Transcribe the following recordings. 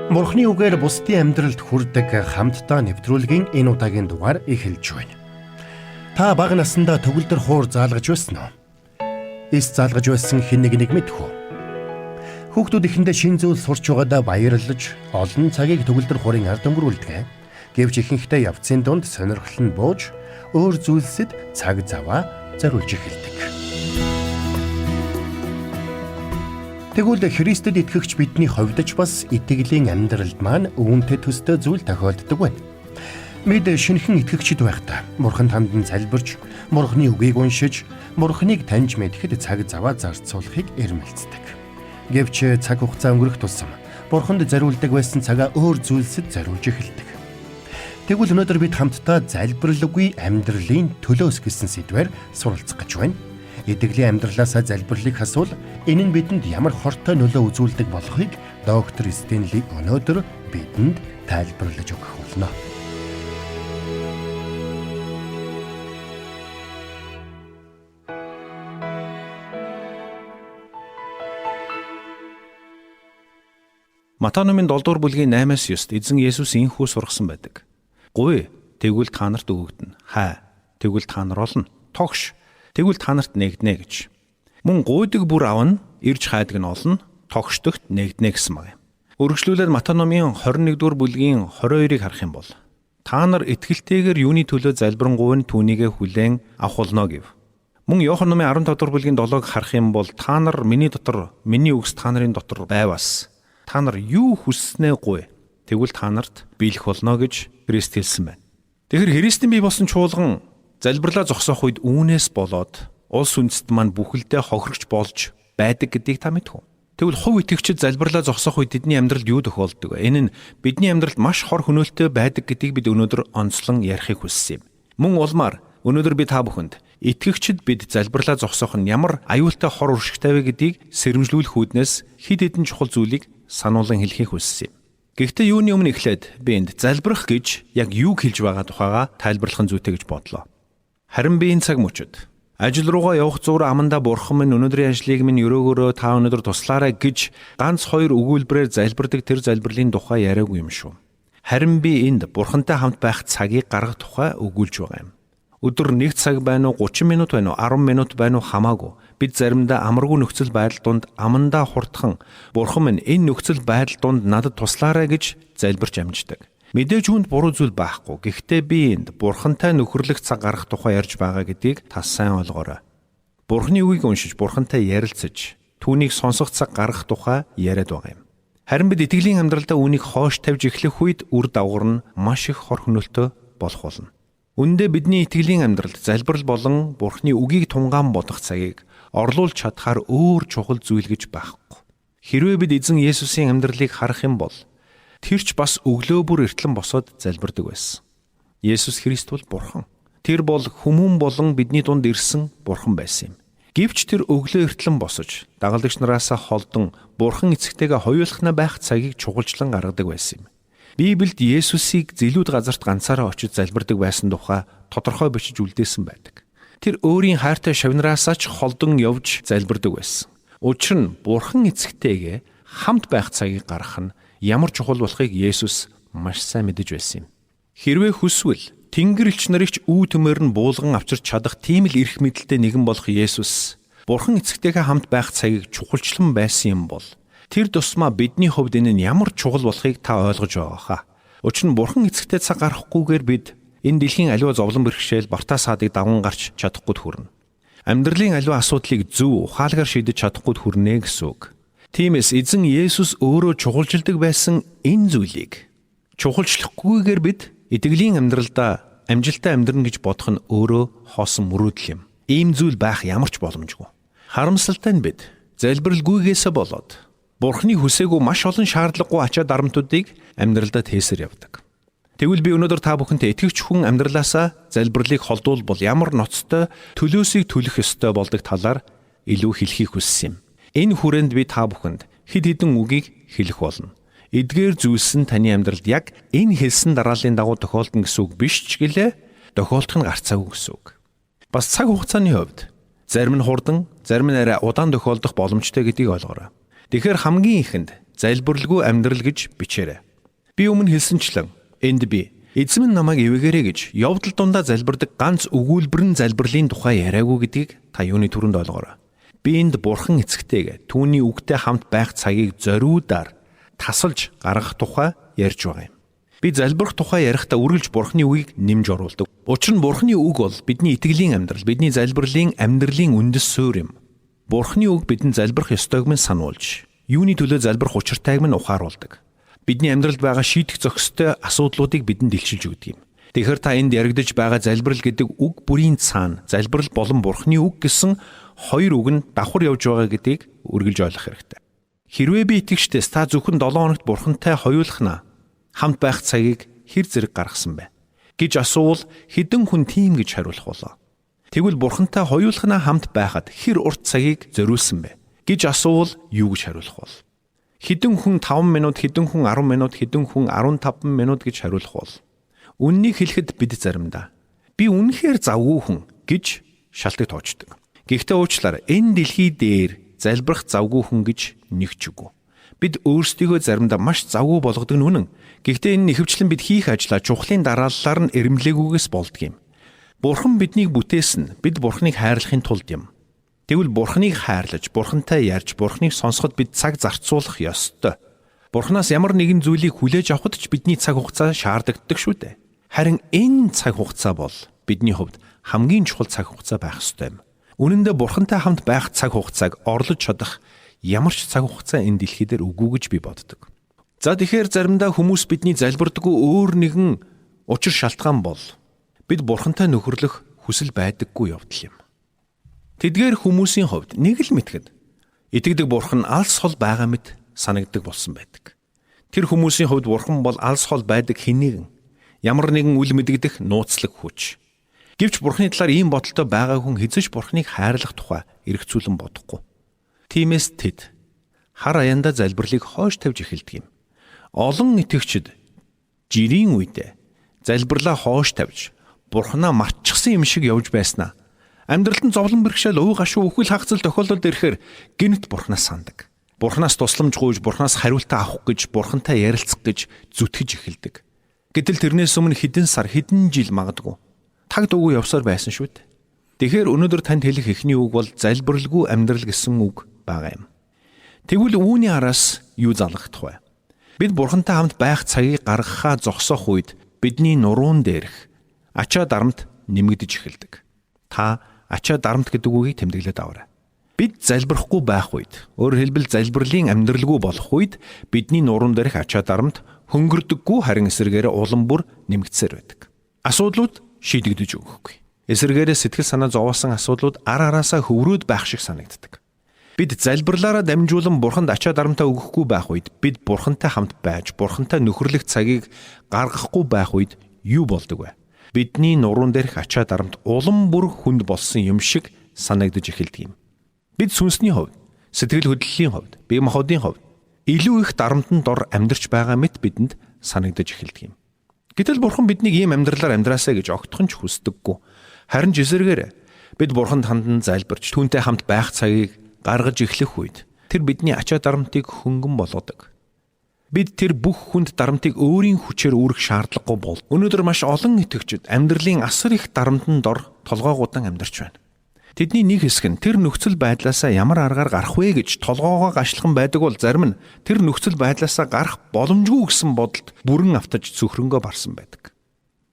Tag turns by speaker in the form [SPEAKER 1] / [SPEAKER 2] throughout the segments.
[SPEAKER 1] Бурхны үгээр бусдын амьдралд хүрдэг хамтдаа нэвтрүүлгийн энэ удаагийн дугаар эхэлж байна. Та бага насндаа төгөлдөр хуур заалгаж байсан уу? Эс заалгаж байсан хэн нэг нэг мэдэх үү? Хүүхдүүд эхэндээ шин зүйл сурч байгаадаа баярлаж олон цагийг төгөлдөр хуурын ард өнгөрүүлдэг. Гэвч ихэнхдээ явцын дунд сонирхол нь бууж өөр зүйлсэд цаг заваа зориулж эхэлдэг. Тэгвэл Христэд итгэгч бидний хувьд ч бас итгэлийн амьдралд маань үүнтэй төстэй зүйл тохиолддог байна. Бид шинэхэн итгэгчид байхдаа Бурхан тандан залбирч, Бурханы үгийг уншиж, Бурханыг таньж мэдэхэд цаг заваа зарцуулахыг эрмэлздэг. Гэвч цаг хугацаа өнгөрөх тусам Бурханд зориулдаг байсан цагаа өөр зүйлсэд зориулж эхэлдэг. Тэгвэл өнөөдөр бид хамтдаа залбиралгүй амьдралын төлөөс гэсэн сэдвээр суралцах гэж байна. Итгэлийн амьдралаасаа залбирлыг хасвал энэ нь бидэнд ямар хортой нөлөө үзүүлдэг болохыг доктор Стенли өнөөдөр бидэнд тайлбарлаж өгөх болно.
[SPEAKER 2] Матай номын 7 дугаар бүлгийн 8-аас 9-д эзэн Есүс инхүү сургасан байдаг. Гуй, тэгвэл та нарт өгөгдөнө. Хай, тэгвэл та нар олно. Тогш, тэгвэл та нарт нэгднэ гэж. Мөн гуйдаг бүр авна, ирж хайдаг нь олно, тогшдогт нэгднэ гэсэн баг юм. Үргэлжлүүлээд Матай номын 21 дугаар бүлгийн 22-ыг харах юм бол та нар итгэлтэйгээр юуны төлөө залбирanгуйн түүнийгэ хүлээн авах болно гэв. Мөн Иохан номын 15 дугаар бүлгийн 7-ыг харах юм бол та нар миний дотор, миний үгс та нарын дотор байвас та нар юу хүсснээ гуй. Тэгвэл та нарт биелэх болно гэж Христ хэлсэн байна. Тэгэхээр Христийн бий болсон чуулган залбирлаа зогсоох үед үүнээс болоод улс үндэст маань бүхэлдээ хохирогч болж байдаг гэдгийг та мэдв. Тэгвэл хувь итгэгчид залбирлаа зогсоох үед тэдний амьдралд юу тохиолддог вэ? Энэ нь бидний амьдралд маш хор хөнөөлтөй байдаг гэдгийг бид өнөөдөр онцлон ярихыг хүссэн юм. Мөн улмаар өнөөдөр би та бүхэнд итгэгчид бид залбирлаа зогсоох нь ямар аюултай хор уршигтай вэ гэдгийг сэрэмжлүүлэх үүднээс хэд хэдэн чухал зүйлийг сануулan хэлхийг хүссэн юм. Гэхдээ юуны өмнө эхлээд би энд залбирах гэж яг юуг хэлж байгаа тухайга тайлбарлах нь зүйтэй гэж бодлоо. Харин би энэ цаг мөчид ажил руугаа явах зуур амандаа бурхан минь өнөөдрийн ажлыг минь өрөөгөөрөө та өнөөдөр туслаарай гэж ганц хоёр өгүүлбэрээр залбирдаг тэр залбирлын тухай яриаггүй юм шүү. Харин би энд бурхантай хамт байх цагийг гаргах тухай өгүүлж байгаа юм. Өдөр 1 цаг байна уу, 30 минут байна уу, 10 минут байна уу хамаагүй. Бид заримдаа амаргүй нөхцөл байдал дунд амандаа хурдхан бурхан минь энэ нөхцөл байдал дунд надад туслаарай гэж залбирч амждаг. Мэдээж үүнд буруу зүйл байхгүй. Гэхдээ би энд бурхантай нөхөрлөх цаг гаргах тухай ярьж байгаа гэдгийг та сайн ойлгоорой. Бурханы үгийг уншиж, бурхантай ярилцаж, түүнийг сонсох цаг гаргах тухай яриад байгаа юм. Харин бид итгэлийн амьдралдаа үүнийг хоош тавьж эхлэх үед үр дагавар нь маш их хор хөнөөлтөй болох болно. Үндэ бидний итгэлийн амьдралд залбирал болон Бурхны үгийг тунгаан бодох цагийг орлуулж чадхаар өөр чухал зүйл гэж байхгүй. Хэрвээ бид эзэн Есүсийн амьдралыг харах юм бол тэр ч бас өглөө бүр эртлэн босоод залбирдаг байсан. Есүс Христ бол Бурхан. Тэр бол хүмүүн болон бидний дунд ирсэн Бурхан байсан юм. Гэвч тэр өглөө эртлэн босож дагалдагч нараасаа холдон Бурхан эцэгтэйгээ хоёулахнаа байх цагийг чухалчлан гаргадаг байсан юм. Библиэд Есүсийг зэлүүд газарт ганцаараа очиж залбирдаг байсан тухай тодорхой бичиж үлдээсэн байдаг. Тэр өөрийн хайртай шавнараасаа ч холдон явж залбирдаг байсан. Учир нь Бурхан эцэгтэйгээ хамт байх цагийг гаргах нь ямар чухал болохыг Есүс маш сайн мэдэж байсан юм. Хэрвээ хүсвэл Тэнгэр элч нарыг ч үү төмөр нь буулган авчирч чадах тийм л эрх мэдэлтэй нэгэн болох Есүс Бурхан эцэгтэйгээ хамт байх цагийг чухалчлан байсан юм бол тэр тусмаа бидний хувьд энэ нь ямар чухал болохыг та ойлгож байгаа хаа. Учир нь Бурхан эцэгтэй цаг гаргахгүйгээр бид энэ дэлхийн аливаа зовлон бэрхшээл бартаа саадыг даван гарч чадахгүйд хүрнэ. Амьдралын аливаа асуудлыг зөв ухаалгаар шийдэж чадахгүйд хүрнэ гэсэн үг. Тиймээс эзэн Есүс өөрөө чухалчилдаг байсан энэ зүйлийг чухалчлахгүйгээр бид итгэлийн амьдралдаа амжилттай амьдрна гэж бодох нь өөрөө хоосон мөрөөдөл юм. Ийм зүйл байх ямар ч боломжгүй. Харамсалтай нь бид залбиралгүйгээсээ болоод Бурхны хүсээгүй маш олон шаардлагагүй ачаа дарамтуудыг амьдралдаа тээсэр явдаг. Тэгвэл би өнөөдөр та бүхэнтэй итгэгч хүн амьдралаасаа залбирлыг холдуулбал ямар ноцтой төлөөсийг төлөх ёстой болдог талаар илүү хэлхийг хүссэн юм. Энэ хүрээнд би та бүхэнд хэд хэдэн үгийг хэлэх болно. Эдгээр зүйлс нь таны амьдралд яг энэ хэлсэн дарааллын дагуу тохиолдно гэсэн үг биш ч гэлээ тохиолдох нь гарцаагүй гэсэн үг. Бас цаг хугацааны хувьд зарим нь хурдан, зарим нь арай удаан тохиолдох боломжтой гэдгийг ойлгоорой. Тэгэхээр хамгийн ихэнд залбиралгүй амьдрал гэж бичээрэй. Би өмнө хэлсэнчлэн энд би эзэм нь намайг ивэгээрэй гэж явдал дундаа залбирдаг ганц өгүүлбэр нь залбирлын тухай яриаггүй гэдгийг та юуны түрүүнд ойлгоорой. Би энд Бурхан эцэгтэйг түүний үгтэй хамт байх цагийг зориудаар тасалж гаргах тухай ярьж байгаа юм. Би залбирах тухай ярихдаа үргэлж Бурханы үгийг нэмж оруулдаг. Учир нь Бурханы үг бол бидний итгэлийн амьдрал, бидний залбирлын амьдралын үндэс суурь юм. Бурханы үг бидэнд залбирах ёстойг минь сануулж, юуны төлөө залбирах учиртайг минь ухааруулдаг. Бидний амьдралд байгаа шийдэх зохистой асуудлуудыг бидэнд илчилж өгдөг юм. Тэгэхээр та энд яригдж байгаа залбирал гэдэг үг бүрийн цаана залбирал болон Бурханы үг гэсэн хоёр үг нь давхар явж байгаа гэдгийг үргэлж ойлгох хэрэгтэй. Хэрвээ би итгэжтээс та зөвхөн 7 хоногт Бурхантай хоёулахна хамт байх цагийг хэр зэрэг гаргасан бэ гэж асуувал хэдэн хүн тийм гэж хариулах болоо. Тэгвэл Бурхантай хоёулахна хамт байхад хэр урт цагийг зориулсан бэ гэж асуувал юу гэж хариулах бол? Хэдэн хүн 5 минут, хэдэн хүн 10 минут, хэдэн хүн 15 минут гэж хариулах бол? Үннийг хэлэхэд бид заримдаа би үнэхээр завгүй хүн гэж шалтгаан тоочдог. Гэхдээ уучлаарай, энэ дэлхий дээр залбирах завгүй хүн гэж нэг ч үгүй. Бид өөрсдийгөө заримдаа маш завгүй болгодог нь үнэн. Гэхдээ энэ нь ихэвчлэн бид хийх ажлаа чухлын дарааллаар нь эрэмблээгүйгээс болдог юм. Бурхан биднийг бүтээсэн нь бид Бурханыг хайрлахын тулд юм. Тэгвэл Бурханыг хайрлаж, Бурхантай ярьж, Бурханыг сонсоход бид цаг зарцуулах ёстой. Бурханаас ямар нэгэн зүйлийг хүлээж авахд ч бидний цаг хугацаа шаардлагатай шүү дээ. Харин энэ цаг хугацаа бол бидний хувьд хамгийн чухал цаг хугацаа байх ёстой юм. Үнэн дээр Бурхантай хамт байх цаг хугацааг орлож чадах ямар ч цаг хугацаа энэ дэлхий дээр үгүй гэж би боддог. За тэгэхээр заримдаа хүмүүс бидний залбирдаггүй өөр нэгэн учир шалтгаан бол бид Бурхантай нөхөрлөх хүсэл байдаггүй явдал юм. Тэдгээр хүмүүсийн хувьд нэг л мэтгэд итгэдэг Бурхан алс хол байгаа мэт санагддаг болсон байдаг. Тэр хүмүүсийн хувьд Бурхан бол алс хол байдаг хэн нэгэн ямар нэгэн үл мэдэгдэх нууцлаг хүч. Гэвч Бурханы талаар ийм бодолтой байгаа хүн хэзээ ч Бурханыг хайрлах тухай эргцүүлэн бодохгүй. Тиймээс тэд хар аяндаа залбирлыг хойш тавьж эхэлдэг юм. Олон итгэгчид жирийн үедээ залбирлаа хойш тавьж Бурханаа мартчихсан юм шиг явж байснаа. Амьдралд нь зовлон бэрхшээл, уй гашуу, үхэл хагацал тохиолдолд ирэхээр гэнэт Бурханаас сандаг. Бурханаас тусламж гуйж, Бурханаас хариултаа авах гэж, Бурхантай ярилцах гэж зүтгэж эхэлдэг. Гэтэл тэрнээс өмнө хэдэн сар, хэдэн жил магадгүй таг дуугүй явсаар байсан шүү дээ. Тэгэхээр өнөөдөр танд хэлэх эхний үг бол залбиралгүй амьдрал гэсэн үг байгаа юм. Тэгвэл үүний араас юу залгагдах вэ? Бид Бурхантай хамт байх цагийг гаргахаа зогсоох үед бидний нуруун дээрх ачаа дарамт нэмэгдэж эхэлдэг. Та ачаа дарамт гэдэг үгийг тэмдэглээд аваарай. Бид залбирахгүй байх үед, өөрөөр хэлбэл залбирлын амьдралгүй болох үед бидний нуруун дээрх ачаа дарамт хөнгөрдөггүй, харин эсрэгээрээ улам бүр нэмэгдсээр байдаг. Асуудлууд шийдэгдэж өгөхгүй. Эсрэгээрээ сэтгэл санаа зовоосон асуудлууд ар араасаа хөврөөд байх шиг санагддаг. Бид залбирлаараа дамжуулан Бурханд ачаа дарамтаа өгөхгүй байх үед, бид Бурхантай хамт байж, Бурхантай нөхөрлөх цагийг гаргахгүй байх үед юу болдог вэ? Бидний нуруун дээрх ачаа дарамт улам бүр хүнд болсон юм шиг санагдаж эхэлдэг юм. Бид сүнсний хувьд, сэтгэл хөдлөлийн хувьд, бие махбодын хувьд илүү их дарамтанд дор амьдарч байгаа мэт бидэнд санагдаж эхэлдэг юм. Гэтэл Бурхан биднийг ийм амьдралаар амьдраасай гэж огтхон ч хүсдэггүй. Харин ч эсрэгээр бид Бурханд хандан залбирч, түүнтэй хамт байх цагийг гаргаж эхлэх үед тэр бидний ачаа дарамтыг хөнгөн болгодог. Бид тэр бүх хүнд дарамтыг өөрийн хүчээр үүрэх шаардлагагүй бол. Өнөөдөр маш олон итгэгчид амьдралын асар их дарамтанд дор толгойгуудан амьдарч байна. Тэдний нэг хэсэг нь тэр нөхцөл байдлаасаа ямар аргаар гарах вэ гэж толгоогоо гашлхан байдаг бол зарим нь тэр нөхцөл байдлаасаа гарах боломжгүй гэсэн бодолд бүрэн автаж цөхрөнгөө барсан байдаг.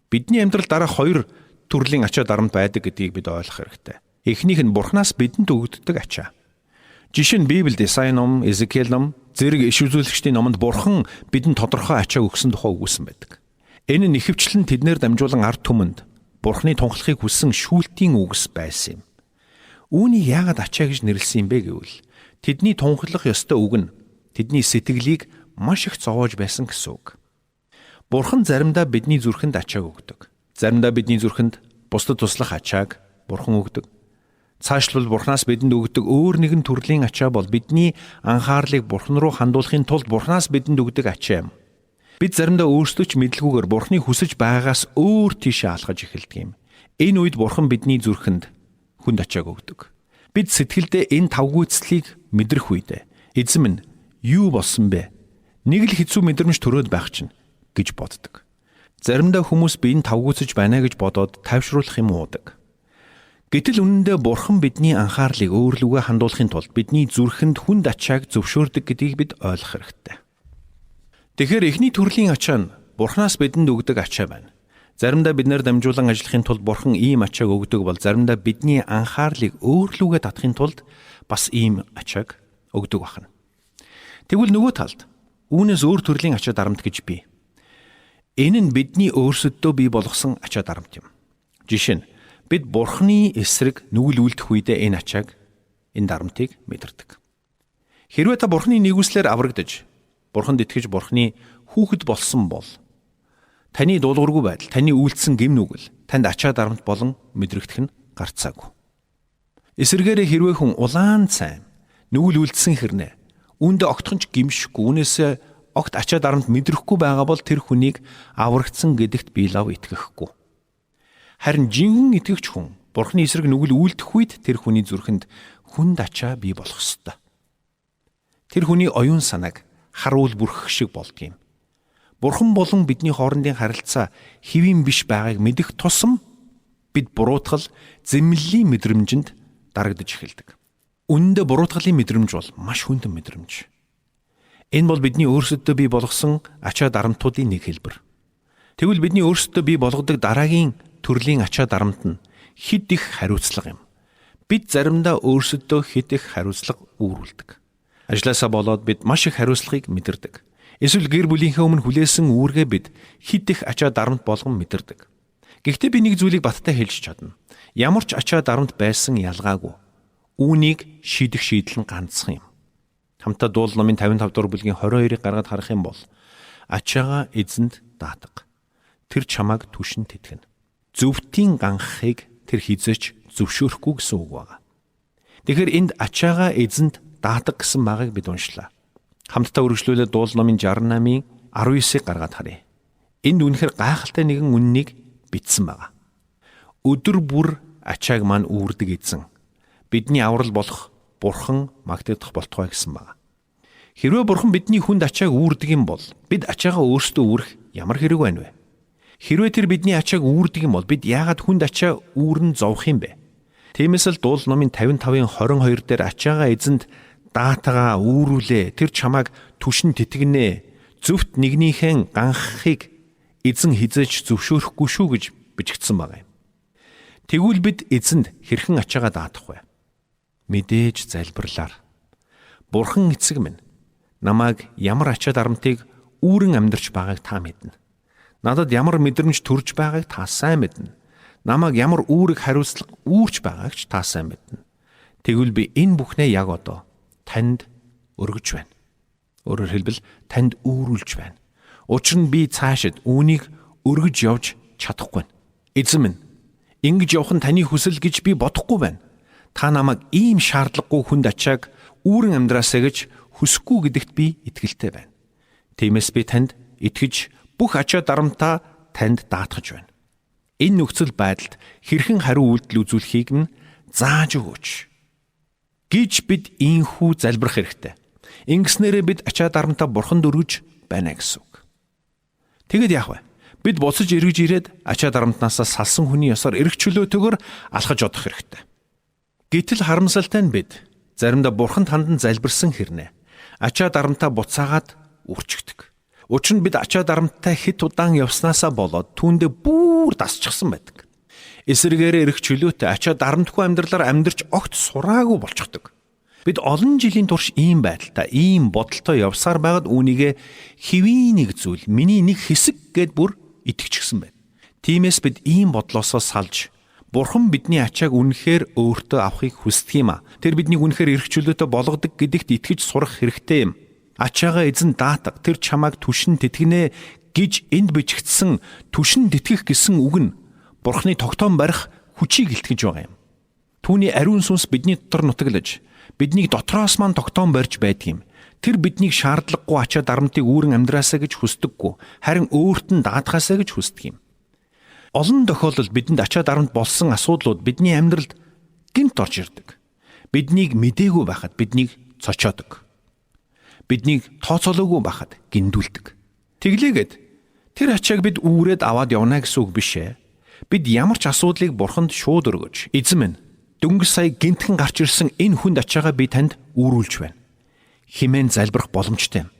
[SPEAKER 2] Бидний амьдрал дараах хоёр төрлийн ачаа дарамт байдаг гэдгийг бид ойлгох хэрэгтэй. Эхнийх нь Бурханаас бидэнд өгөгддөг ачаа. Жишээ нь Библиэд Исаи ном, Эзекиэл ном, зэрэг иш үзүүлэгчдийн номонд Бурхан бидэнд тодорхой ачааг өгсөн тухай өгүүлсэн байдаг. Энэ нь ихэвчлэн тэднээр дамжуулан ард түмэнд Бурханы тунхлахыг хүссэн шүүлтийн үгс байсан юм. Үүнийг яагаад ачаа гэж нэрлэсэн юм бэ гэвэл тэдний тунхаглах ёстой үг нь тэдний сэтгэлийг маш их зовоож байсан гэсэн үг. Бурхан заримдаа бидний зүрхэнд ачааг өгдөг. Заримдаа бидний зүрхэнд бусдад туслах ачааг Бурхан өгдөг. Цаашлбал Бурханаас бидэнд өгдөг өөр нэгэн төрлийн ачаа бол бидний анхаарлыг Бурхан руу хандуулахын тулд Бурханаас бидэнд өгдөг ачаа юм. Бид заримдаа өөрсдөө ч мэдлгүйгээр Бурханы хүсэж байгаагаас өөр тийшээ алхаж эхэлдэг юм. Энэ үед Бурхан бидний зүрхэнд хүнд ачааг өгдөг. Бид сэтгэлдээ энэ тавгүйцлийг мэдрэх үед эзэм нь юу болсон бэ Нэг л хэцүү мэдрэмж төрөөд байх чинь гэж боддог. Заримдаа хүмүүс би энэ тавгүйцэж байна гэж бодоод тайвшруулах юм уудаг. Гэтэл үнэндээ Бурхан бидний анхаарлыг өөр лүгээ хандуулахын тулд бидний зүрхэнд хүнд ачааг зөвшөөрдөг гэдгийг бид ойлгох хэрэгтэй. Тэгэхээр эхний төрлийн ачаа нь Бурханаас бидэнд өгдөг ачаа байна. Заримдаа бид нэр дамжуулан ажиллахын тулд Бурхан ийм ачааг өгдөг бол заримдаа бидний анхаарлыг өөр лүгээ татахын тулд бас ийм ачааг өгдөг бахна. Тэгвэл нөгөө талд үүнээс өөр төрлийн ачаа дарамт гэж бий. Энэ нь бидний өөрсөддөө бий болгосон ачаа дарамт юм. Жишээ нь бид Бурханы эсрэг нүгэл үлдэх үедээ энэ ачааг, энэ дарамтыг мэдэрдэг. Хэрвээ та Бурханы нэгүслээр аврагдаж, Бурханд итгэж Бурханы хүүхэд болсон бол таны дуулуургүй байдал, таны үйлдсэн гэм нүгэл танд ачаа дарамт болон мэдрэгдэх нь гарцаагүй. Эсвэргээрээ хэрвээ хүн улаан цайм нүгэл үлдсэн хэрнээ үүндээ огтхон ч гимшихгүй, үүнээсээ огт ачаа дарамт мэдрэхгүй байгаа бол тэр хүнийг аврагдсан гэдэгт би лав итгэхгүй. Харин жинхэнэ итгэгч хүн Бурхны эсрэг нүгэл үлдэх үед тэр хүний зүрхэнд хүнд ачаа бий болох ёстой. Тэр хүний оюун санааг харуул бүрхэх шиг болдгийм. Бурхан болон бидний хоорондын харилцаа хэвийн биш байгааг мэдэх тусам бид буруутгал, зэмлэлийн мэдрэмжинд дарагдаж эхэлдэг. Үнэндээ буруутгалын мэдрэмж бол маш хүндэн мэдрэмж. Энэ бол бидний өөрсөддөө бий болгосон ачаа дарамтуудын нэг хэлбэр. Тэгвэл бидний өөрсөддөө бий болгодог дараагийн төрлийн ачаа дарамт нь хэд их хариуцлага юм. Бид заримдаа өөрсөддөө хэд их хариуцлага үүрүүлдэг. Ажлаасаа болоод бид маш их хариуцлагыг мэдэрдэг. Эсвэл гэр бүлийнхээ өмнө хүлээсэн үүргээ бид хэд их ачаа дарамт болгон мэдэрдэг. Гэхдээ би нэг зүйлийг баттай хэлж чадна. Ямар ч ачаа дарамт байсан ялгаагүй. Үүнийг шийдэх шийдэл нь ганцхан юм. Хамтдаа Дуул номын 55 дугаар бүлгийн 22-ыг гаргаад харах юм бол ачаагаа эзэнд даатга. Тэр чамааг түшин тэтгэнэ. Зөвхтийн ганхахыг тэр хизээч зөвшөөрөхгүй гэсэн үг байна. Тэгэхээр энд ачаагаа эзэнд даатга гэсэн магааг бид уншлаа. Хамтдаа үргэлжлүүлээд Дуул номын 68-ын 19-ыг гаргаад харъя. Энд үнэхээр гайхалтай нэгэн үннийг бичсэн байна. Өдөр бүр ачааг маань үүрдэг эзэн. Бидний аврал болох Бурхан магтагдах болтугай гэсэн байна. Хэрвээ Бурхан бидний хүнд ачааг үүрдэг юм бол бид ачаагаа өөрсдөө үүрэх ямар хэрэг байна вэ? Хэрвээ тэр бидний ачааг үүрдэг юм бол бид яагаад хүнд ачаа үүрэн зовх юм бэ? Тиймээс л Дуул номын 55-ын 22 дээр ачаагаа эзэнд даатагаа үүрүүлээ. Тэр чамааг түшин тэтгэнэ. Зөвхт нэгнийхэн ганхахыг эзэн хизээж зөвшөөрөхгүй шүү гэж бичигдсэн байгаа юм. Тэгвэл бид эзэнд хэрхэн ачаагаа даатах вэ? Мэдээж залбирлаар. Бурхан эцэг минь, намайг ямар ачаа дарамтыг үүрэн амьдарч байгааг та мэднэ. Надад ямар мэдрэмж төрж байгааг та сайн мэднэ. Намайг ямар үүрэг хариуцлага үүрч байгааг ч та сайн мэднэ. Тэгвэл би энэ бүхнээ яг одоо танд өргөж байна. Өөрөөр хэлбэл танд үүрүүлж байна. Учир нь би цаашид үүнийг өргөж явж чадахгүй байна. Эзэн минь, ингэж явах нь таны хүсэл гэж би бодохгүй байна. Та намайг ийм шаардлагагүй хүнд ачааг үүрэн амьдраасаа гэж хүсэхгүй гэдэгт би итгэлтэй байна. Тиймээс би танд итгэж бүх ачаа дарамтаа танд даатгаж байна. Энэ нөхцөл байдалд хэрхэн хариу үйлдэл үзүүлэхийг нь зааж өгөөч гэж бид ийхүү залбирах хэрэгтэй. Ингэснээрээ бид ачаа дарамтаа бурханд өргөж байна гэсэн үг. Тэгэд яах вэ? Бид буцаж эргэж ирээд ачаа дарамтнаасаа салсан хүний ёсоор эрх чөлөөтэйгээр алхаж одох хэрэгтэй. Гэтэл харамсалтай нь бид заримдаа бурханд хандан залбирсан хэрнээ ачаа дарамтаа буцаагаад үрчигдэг. Учир нь бид ачаа дарамттай хэд удаан явснаасаа болоод түүндээ бүр дасчихсан байдаг. Эсвэргээрээ эрх чөлөөтэй ачаа дарамтгүй амьдралаар амьдарч огт сураагүй болчихдог. Бид олон жилийн турш ийм байдалтай, ийм бодолтой явсаар байгаад үүнийгээ хэвийн нэг зүйл, миний нэг хэсэг гэд бүр итгэчихсэн байна. Тиймээс бид ийм бодлоосоо салж Бурхан бидний ачааг үнэхээр өөртөө авахыг хүсдэг юм а. Тэр биднийг үнэхээр эрх чөлөөтэй болгодог гэдэгт итгэж сурах хэрэгтэй юм. Ачаагаа эзэн даатга, тэр чамааг түшин тэтгэнэ гэж энд бичигдсэн түшин тэтгэх гэсэн үг нь Бурханы тогтоон барих хүчийг илтгэж байгаа юм. Түүний ариун сүнс бидний дотор нутаглаж, биднийг дотроос маань тогтоон барьж байдаг юм. Тэр биднийг шаардлагагүй ачаа дарамтыг үүрэн амьдраасаа гэж хүсдэггүй, харин өөрт нь даатгаасаа гэж хүсдэг юм. Олон тохиолдолд бидэнд ачаа дарамт болсон асуудлууд бидний амьдралд гинт орж ирдэг. Биднийг мдээгүй байхад биднийг цочоодог. Биднийг тооцоолоогүй байхад гиндүүлдэг. Тэглээгээд тэр ачааг бид үүрээд аваад явна гэсэн үг биш ээ. Бид ямар ч асуудлыг бурханд шууд өргөж, эзэн минь, дөнгөж сая гинтхэн гарч ирсэн энэ хүнд ачаагаа би танд үүрүүлж байна. Химэн залбирах боломжтой юм.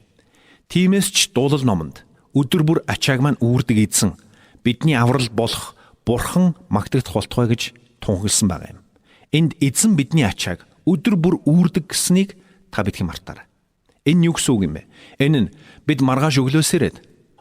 [SPEAKER 2] Тиймээс ч дуулал номонд өдөр бүр ачааг маань үүрдэг эзэн бидний аврал болох бурхан магтагдах болтугай гэж тунхагласан байгаа юм. Энд эзэн бидний ачааг өдөр бүр үүрдэг гэснийг та битгий мартаарай. Энэ юу гэсэн үг юм бэ? Энэ нь бид маргааш өглөөс ирээд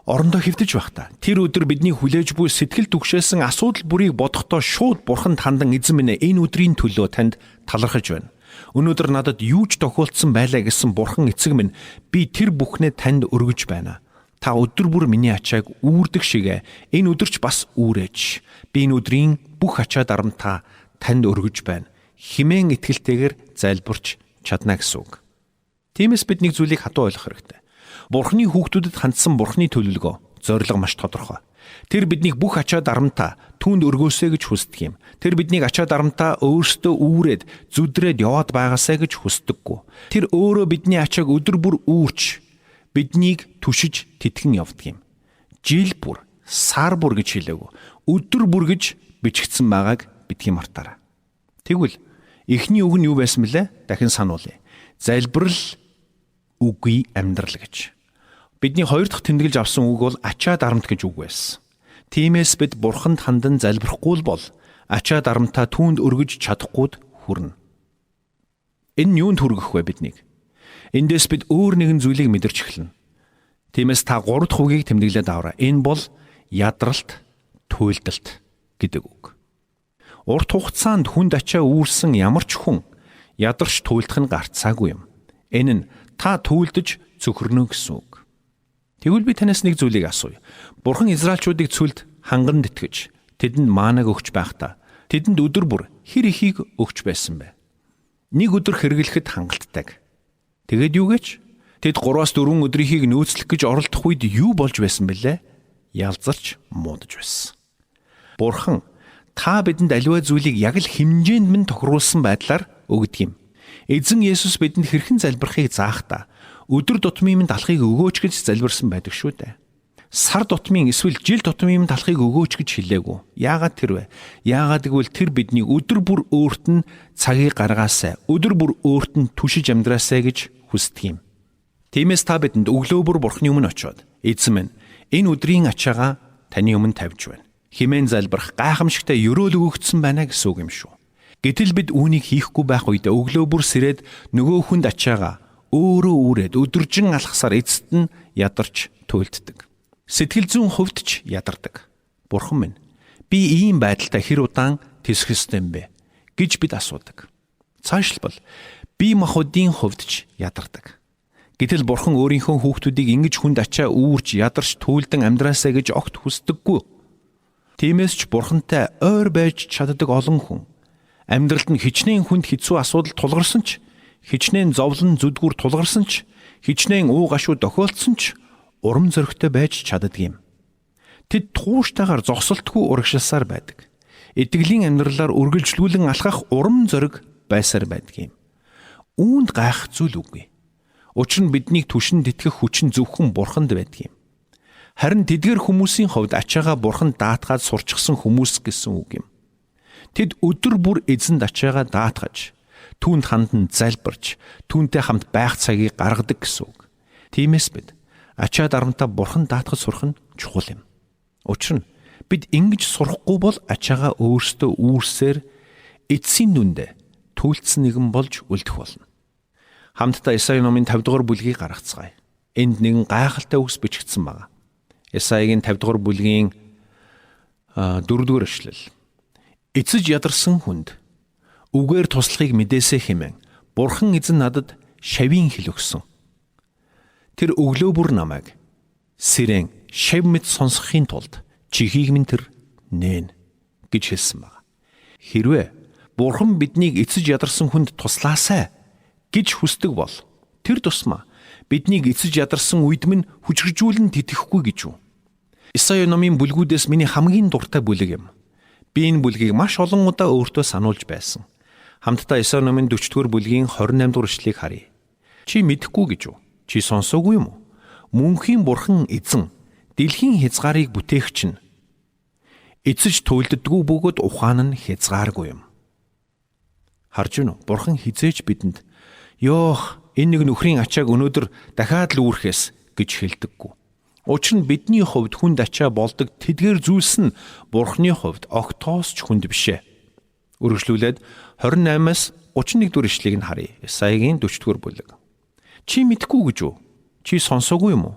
[SPEAKER 2] орондоо хэвтэж байхдаа тэр өдөр бидний хүлээж буй сэтгэл түгшээсэн асуудал бүрийг бодохдоо шууд бурханд хандан эзэн минь энэ өдрийн төлөө танд талархаж байна. Өнөөдөр надад юу ч тохиолдсон байлаа гэсэн бурхан эцэг минь би тэр бүхнээ танд өргөж байна. Та өдөр бүр миний ачааг үүрдэг шигэ энэ өдөрч бас үүрээч. Би энэ өдрийн бүх ачаа дарамтаа танд өргөж байна. Химэн итгэлтэйгээр залбирч чадна гэсэн үг. Тиймээс бид нэг зүйлийг хатуу ойлгох хэрэгтэй. Бурхны хүүхдүүдэд хандсан Бурхны төлөвлөгөө, зорилго маш тодорхой. Тэр биднийг бүх ачаа дарамтаа түүнд өргөөсэй гэж хүсдэг юм. Тэр биднийг ачаа дарамтаа өөрсдөө үүрээд зүдрээд яваад байгаасай гэж хүсдэггүй. Тэр өөрөө бидний ачааг өдөр бүр үүрч биднийг түшиж тэтгэн явдаг юм. Жил бүр, сар бүр гэж хэлээгүй. Өдөр бүр гэж бичигдсэн байгааг битгий мартаарай. Тэгвэл эхний үг нь юу байсан бэлээ? Дахин сануулъя. Залбирал үгүй амьдрал гэж. Бидний хоёр дахь тэмдэглэж авсан үг бол ачаа дарамт гэж үг байсан. Тиймээс бид бурханд хандан залбирахгүй л бол ачаа дарамтаа түүнд өргөж чадахгүйд хүрнэ. Энэ нь юунд хүргэх вэ биднийг? Эндээс бид өөр нэгэн зүйлийг мэдэрч эхэлнэ. Тиймээс та гурав дахь үгийг тэмдэглээд аваарай. Энэ бол ядралт, туйлдалт гэдэг үг. Урт хугацаанд хүнд ачаа үүрсэн ямар ч хүн ядарч туйлдах нь гарцаагүй юм. Энэ нь та туйлдаж цөхрөнө гэсэн үг. Тэгвэл би танаас нэг зүйлийг асууя. Бурхан Израильчуудыг цөлд ханган тэтгэж тэдэнд маанаг өгч байхдаа тэдэнд өдөр бүр хэр ихийг өгч байсан бэ? Нэг өдөр хэрэглэхэд хангалттай. Тэгээд юу гэж? Тэд 3-4 өдрийнхийг нөөцлөх гэж оролдох үед юу болж байсан бэлээ? Ялзарч муудаж байсан. Бурхан та бидэнд аливаа зүйлийг яг л хэмжээнд минь тохируулсан байдлаар өгдөг юм. Эзэн Есүс бидэнд хэрхэн залбирахыг заахдаа өдөр тутмын минь талхыг өгөөч гэж залбирсан байдаг шүү дээ. Сар тутмын эсвэл жил тутмын минь талхыг өгөөч гэж хэлээгүй. Яагаад тэр вэ? Яагаад гэвэл тэр биднийг өдөр бүр өөрт нь цагийг гаргаасай, өдөр бүр өөрт нь түшиж амьдраасай гэж хүсдэг юм. Тиймээс та бидэнд өглөө бүр Бурхны өмнө очиод, эзэн минь, энэ өдрийн ачаагаа таны өмнө тавьж байна. Химэн залбирах гайхамшигтай өрөөл өгөгдсөн байна гэсэн үг юм шүү. Гэтэл бид үүнийг хийхгүй байх үед өглөө бүр сэрээд нөгөө хүнд ачаагаа өөрөө үүрээд өдөржин алхасаар эцэст нь ядарч туйлддаг. Сэтгэл зүйн хувьд ч ядардаг. Бурхан минь, би ийм байдалтай хэр удаан тэсэх ёстой юм бэ гэж бид асуудаг. Цаашлбал бие махбодын хувьд ч ядардаг. Гэтэл Бурхан өөрийнхөө хүүхдүүдийг ингэж хүнд ачаа үүрч ядарч туйлдан амьдраасаа гэж огт хүсдэггүй. Тиймээс ч Бурхантай ойр байж чаддаг олон хүн амьдралд нь хичнээн хүнд хэцүү асуудал тулгарсан ч, хичнээн зовлон зүдгүүр тулгарсан ч, хичнээн уу гашуу тохиолдсон ч урам зоригтой байж чаддаг юм. Тэд тууштайгаар зогсолтгүй урагшилсаар байдаг. Итгэлийн амьдралаар үргэлжлүүлэн алхах урам зориг байсаар байдаг юм. Үүнд гайх зүйл үгүй. Учир нь биднийг түшин тэтгэх хүч нь зөвхөн Бурханд байдаг юм. Харин тэдгэр хүмүүсийн хувьд ачаагаа Бурханд даатгаад сурчсан хүмүүс гэсэн үг юм. Тэд өдөр бүр эзэнд ачаагаа даатгаж, түүнд хандан залбирч, түүнтэй хамт байх цагийг гаргадаг гэсэн үг. Тиймээс бид ачаа дарамтаа Бурханд даатгаж сурах нь чухал юм. Учир нь бид ингэж сурахгүй бол ачаагаа өөрсдөө үүрсээр эцсийн дүндээ төлцсөн нэгэн болж үлдэх болно. Хамтдаа Исаи номын 50 дугаар бүлгийг гаргацгаая. Энд нэгэн гайхалтай үгс бичигдсэн байна. Исаигийн 50 дугаар бүлгийн 4 дугаар эшлэл. Эцэж ядарсан хүнд үгээр туслахыг мэдээсэй хэмээн Бурхан эзэн надад шавийн хэл өгсөн. Тэр өглөө бүр намайг сэрэн шав мэд сонсохын тулд чихийг минь тэр нээн гэж хэлсэн байна. Хэрвээ Бурхан биднийг эцэж ядарсан хүнд туслаасай гэж хүсдэг бол тэр тусмаа биднийг эцэж ядарсан үед минь хүчржүүлэн тэтгэхгүй гэж үү? Исая номын бүлгүүдээс миний хамгийн дуртай бүлэг юм. Би энэ бүлгийг маш олон удаа өөртөө сануулж байсан. Хамтдаа Исая номын 40-р бүлгийн 28 дугаар эшлэгийг харъя. Чи мэдэхгүй гэж үү? Чи сонсоогүй юм уу? Мөнхийн бурхан эзэн дэлхийн хязгаарыг бүтээгч нь эцэж туйлддаггүй бөгөөд ухаан нь хязгааргүй юм. Харж гинүү, бурхан хизээж бидэнд "Ёох, энэ нэг нөхрийн ачааг өнөөдөр дахиад л үүрхээс" гэж хэлдэггүй. Учир нь бидний хувьд хүнд ачаа болдог тэдгээр зүйлс нь бурхны хувьд огтоос ч хүнд бишээ. Үргэлжлүүлээд 28-аас 31 дугаар ишлэгийг нь харъя. Исаягийн 40 дугаар бүлэг. Чи мэдэхгүй гэж үү? Чи сонсоогүй юм уу?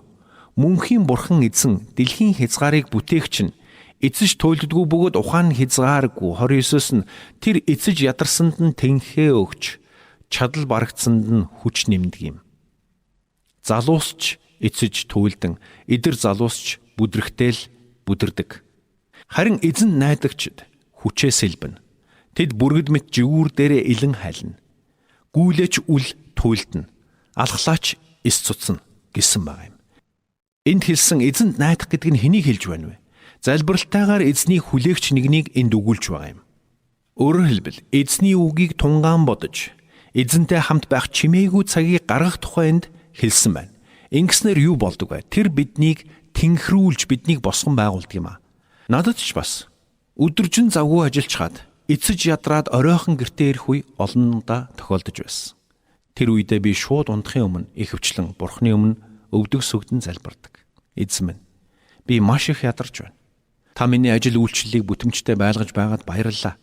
[SPEAKER 2] Мөнхийн бурхан эзэн дэлхийн хязгаарыг бүтээгч нь эцэж туйлддаггүй бөгөөд ухаан нь хязгааргүй. 29-оос нь тэр эцэж ядарсанд нь тэнхээ өгч чадал барагдсанд нь хүч нэмдэг юм. Залуусч эцэж туйлдан эдэр залуусч бүдрэхтэл бүдэрдэг. Харин эзэнд найдагчд хүчээ сэлбэнэ. Тэд бүргэд мэт жигүүр дээрээ илэн хайлна. Гүйлээч үл туйлдна. Алхлаач эс цуцна гэсэн байгаа юм. Энд хэлсэн эзэнд найдах гэдэг нь хэнийг хэлж байна вэ? Залбиралтайгаар эзнийг хүлээгч нэгнийг энд өгүүлж байгаа юм. Өөрөөр хэлбэл эзний үгийг тунгаан бодож эзэнтэй хамт байх чимээгүй цагийг гаргах тухай энд хэлсэн байна. Ингэснээр юу болдог вэ? Тэр биднийг тэнхрүүлж биднийг босгон байгуулдаг юм а. Надад ч бас өдөржин завгүй ажиллаж хаад эцэж ядраад оройхон гэртээ ирэх үе олон удаа тохиолдож байсан. Тэр үедээ би шууд унтахын өмнө ихэвчлэн Бурхны өмнө өвдөг сүгдэн залбирдаг. Эзэн минь, би маш их ядарч байна. Та миний ажил үйлчлэлийг бүтэмжтэй байлгаж байгаад баярлалаа.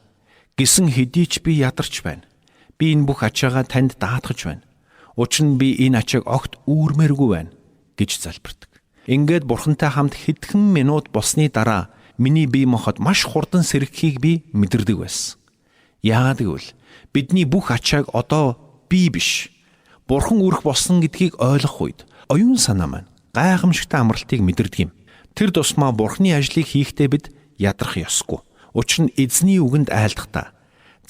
[SPEAKER 2] Гисэн хэдий ч би ядарч байна. Би энэ бүх ачаагаа танд даатгаж байна. Учир нь би энэ ачааг огт үүрмээргүй байна гэж залбирдаг. Ингээд Бурхантай хамт хэдхэн минут болсны дараа миний бие махбод маш хурдан сэргэхийг би мэдэрдэг байсан. Яагаад гэвэл бидний бүх ачааг одоо би биш Бурхан үүрэх болсон гэдгийг ойлгох үед оюун санаа маань гайхамшигтай амралтыг мэдэрдэг юм. Тэр тусмаа Бурханы ажлыг хийхдээ бид ядрах ёсгүй. Учир нь эзний үгэнд айлдахдаа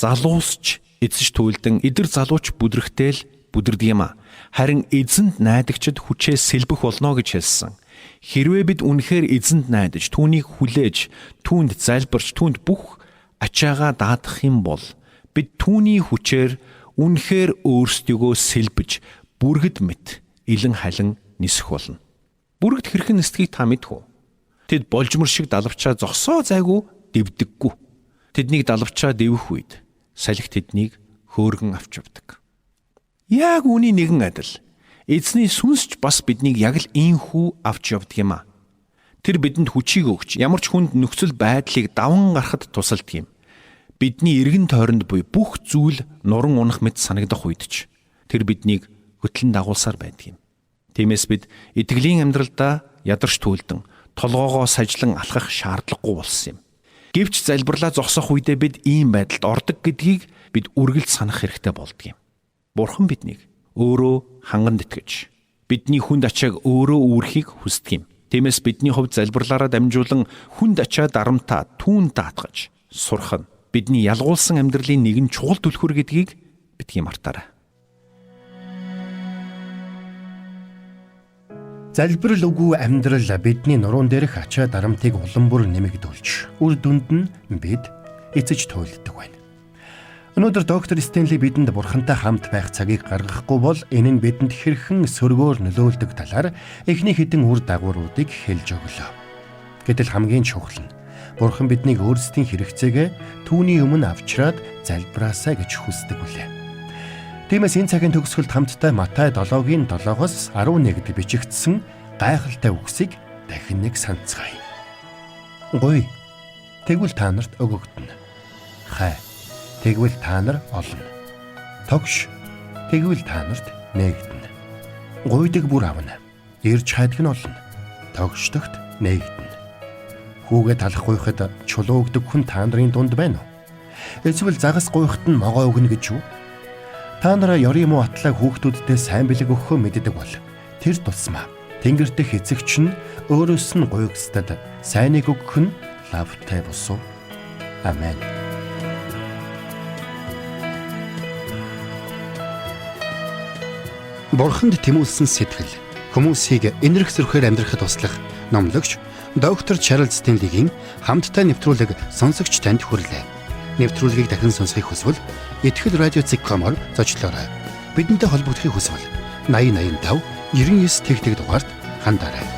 [SPEAKER 2] залуусч эзэж туйлдан эдэр залууч бүдрэхтэл бүдэрдэг юм а. Харин эзэнд найдагчид хүчээ сэлбэх болно гэж хэлсэн. Хэрвээ бид үнэхээр эзэнд найдаж, түүнийг хүлээж, түүнд залбирч, түүнд бүх ачаагаа даатгах юм бол бид түүний хүчээр үнэхээр өөрсдийгөө сэлбэж, бүргэд мэт илэн халин нисэх болно. Бүргэд хэрхэн нисдгийг та мэдэх үү? Тэд болжмор шиг далавчаа зогсоо зайгүй дэвдэггүй. Тэднийг далавчаа дэвэх үед салхи тэднийг хөөргөн авч явдаг. Яг үүний нэгэн адил эзний сүнсч бас биднийг яг л ийхүү авч явдаг юм а. Тэр бидэнд хүчийг өгч ямар ч хүнд нөхцөл байдлыг даван гарахад тусалдаг юм. Бидний эргэн тойронд буй бүх зүйл нуран унах мэт санагдах үед ч тэр биднийг хөтлөн дагуулсаар байдаг юм. Тиймээс бид итгэлийн амьдралдаа ядарч түлдэн толгоогоо сажлан алхах шаардлагагүй болсон юм. Гэвч залбирлаа зогсоох үедээ бид ийм байдалд ордог гэдгийг бид үргэлж санах хэрэгтэй болдог юм. Бурхан биднийг өөрөө ханганд итгэж бидний хүнд ачааг өөрөө үүрхийг хүсдэг юм. Тиймээс бидний хувьд залбирлаараа дамжуулан хүнд ачаа дарамтаа түүн даатгаж сурах нь бидний ялгуулсан амьдралын нэгэн чухал түлхүүр гэдгийг битгий мартаарай.
[SPEAKER 1] Залбирал үгүй амьдрал бидний нуруунд дээрх ачаа дарамтыг улам бүр нэмэгдүүлж, үр дүнд нь бид эцэж туйлддаг байна. Өнөөдөр доктор Стенли бидэнд бурхантай хамт байх цагийг гаргахгүй бол энэ нь бидэнд хэрхэн сөргөөр нөлөөлдөг талаар эхний хэдэн үр дагавруудыг хэлж өглөө. Гэтэл хамгийн чухал нь бурхан биднийг өөрсдийн хэрэгцээгээ түүний өмнө авчраад залбираасай гэж хүсдэг үлээ. Тиймээс энэ цагийн төгсгөлд хамтдаа Матай 7-гийн 7-оос 11-д бичигдсэн гайхалтай үгсийг дахин нэг санацгаая. Гуй. Тэгвэл та нарт өгөгдөнө. Хай. Тэгвэл та нар олно. Тогш. Тэгвэл та нарт нээгдэнэ. Гуйдаг бүр авна. Ирж хайдаг нь олно. Тогшдогт нээгдэнэ. Хүүгээ талах гуйхад чулуу өгдөг хүн та нарын дунд байна уу? Эсвэл загас гуйхад нь могой өгнө гэж юу? Та нараа ёрийн муу атлаа хүүхдүүддээ сайн бэлэг өгөхөө мэддэг бол тэр тусмаа Тэнгэр дэх эцэгч нь өөрөөс нь гуйгстад сайныг өгөх нь лавтай босуу. Амен. Бурханд тэмүүлсэн сэтгэл хүмүүсийг энэрх зөрхөөр амьдрахад туслах номлогч доктор Чарлз Стенлигийн хамттай нэвтрүүлэг сонсогч танд хүрлээ. Нэвтрүүлгийг дахин сонсохыг хүсвэл ихтгэл радиоцик.com-оор зочлоорой. Бидэнтэй холбогдохыг хүсвэл 8085 99 тэгтэг дугаард хандаарай.